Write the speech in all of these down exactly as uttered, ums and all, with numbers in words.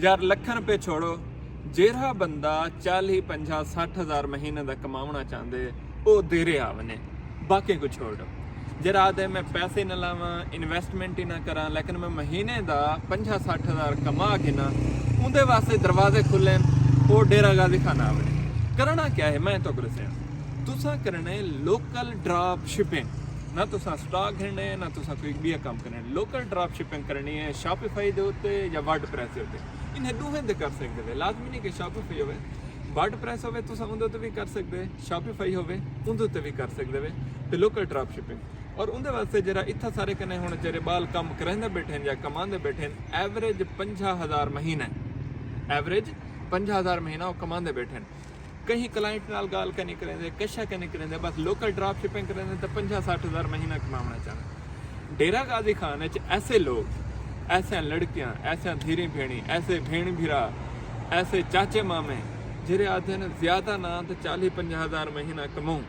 یار لکھاں روپے چھوڑو، جیرھا بندہ چالیہہ پنجاہ سٹھ ہزار مہینے دا کماوݨا چاہندے، او دیرے آ ونڄے، باقی کوں چھوڑ ݙو۔ جیرھا آہدے میں پیسے نہ لاواں، انویسٹمنٹ ہی نہ کراں، لیکن میں مہینے دا پنجاہ سٹھ ہزار کما گھناں، اوندے واسطے دروازے کھلن، او ڈیرہ غازی خان آ ونڄے۔ کرݨا کیا ہے؟ میں تہاکوں ݙسیاں۔ تساں کرݨے لوکل ڈراپ شپنگ۔ نہ تساں سٹاک گھنݨے، نہ تساں کوئی ٻیا کم کرݨے۔ لوکل ڈراپ شپنگ کرݨی ہے شاپیفائی دے اتے یا ورڈ پریس دے اتے۔ انہیں ݙوہیں تے کر سڳدے وے، لازمی نہیں کہ شاپیفائی ہووے۔ ورڈ پریس ہووے، تساں اوندے اتے وی کر سڳدے، شاپیفائی ہووے، اوندے اتے وی کر سڳدے وے۔ تے لوکل ڈراپ شپنگ، اور اوندے واسطے جیرھا اتھاں سارے کنے ہݨ جیرھے ٻال کم کریندے ٻیٹھن یا کماندے ٻیٹھن، ایوریج پنجاہ ہزار مہینہ، ایوریج پنجاہ ہزار مہینہ او کماندے ٻیٹھن۔ کہیں کلائنٹ نال ڳالھ کائنی کریندے، کشا کائنی کریندے، بس لوکل ڈراپ شپنگ کریندے تے پنجاہ سٹھ ہزار مہینہ کماوݨا چاہندے۔ ڈیرہ غازی خان اچ ایسے لوگ، ایسیاں لڑکیاں، ایسیاں دھیریں بھیݨیں، ایسے بھیݨ بھرا، ایسے چاچے مامے، جیرھے آہدن زیادہ نہ تے چالیہہ پنجاہ ہزار مہینہ کماؤں،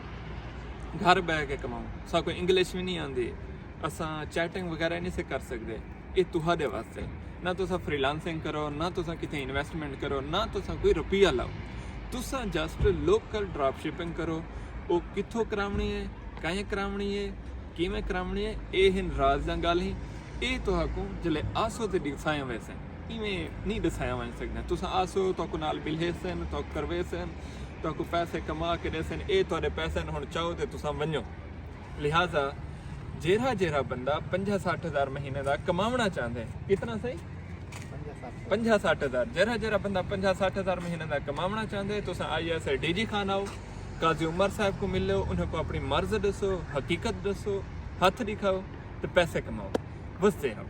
گھر ٻہہ کے کماؤں، ساکوں انگلش وی نہیں آندی، اساں چیٹنگ وغیرہ نہیں سے کر سڳدے۔ اے تہاݙے واسطے۔ نہ تساں فری لانسنگ کرو، نہ تساں کتھے انویسٹمنٹ کرو، نہ تساں کوئی روپیہ لاؤ۔ تساں جسٹ لوکل ڈراپ شپنگ کرو۔ او کتھوں کراوݨی ہے، کائیں کراوݨی ہے، کیویں کراوݨی ہے، اے ہن راز دیاں ڳالھیں۔ اے تہاکوں جلے آسو تے ݙسایاں ویسن۔ ایویں نہیں ݙسایاں ونڄ سڳدیاں۔ تساں آسو، تہاکوں نال ٻلھیسن، تہاکوں کرویسن، تہاکوں پیسے کما کے ݙیسن۔ اے تہاݙے پیسے ہن، ہݨ چاہو تے تساں ونڄو۔ لہذا جیرھا جیرھا بندہ پنجاہ سٹھ ہزار مہینے دا کماوݨا چاہندے، کتنا صحیح؟ پنجاہ سٹھ ہزار۔ جیرھا جیرھا بندہ پنجاہ سٹھ ہزار مہینے دا کماوݨا چاہندے، تساں آئی S I D G Khan آؤ، قاضی عمر صاحب کوں ملو، انہاں کوں اپݨی مرض ݙسو، حقیقت ݙسو، ہتھ ݙکھاؤ تے پیسے کماؤ۔ وسدے ہاؤ۔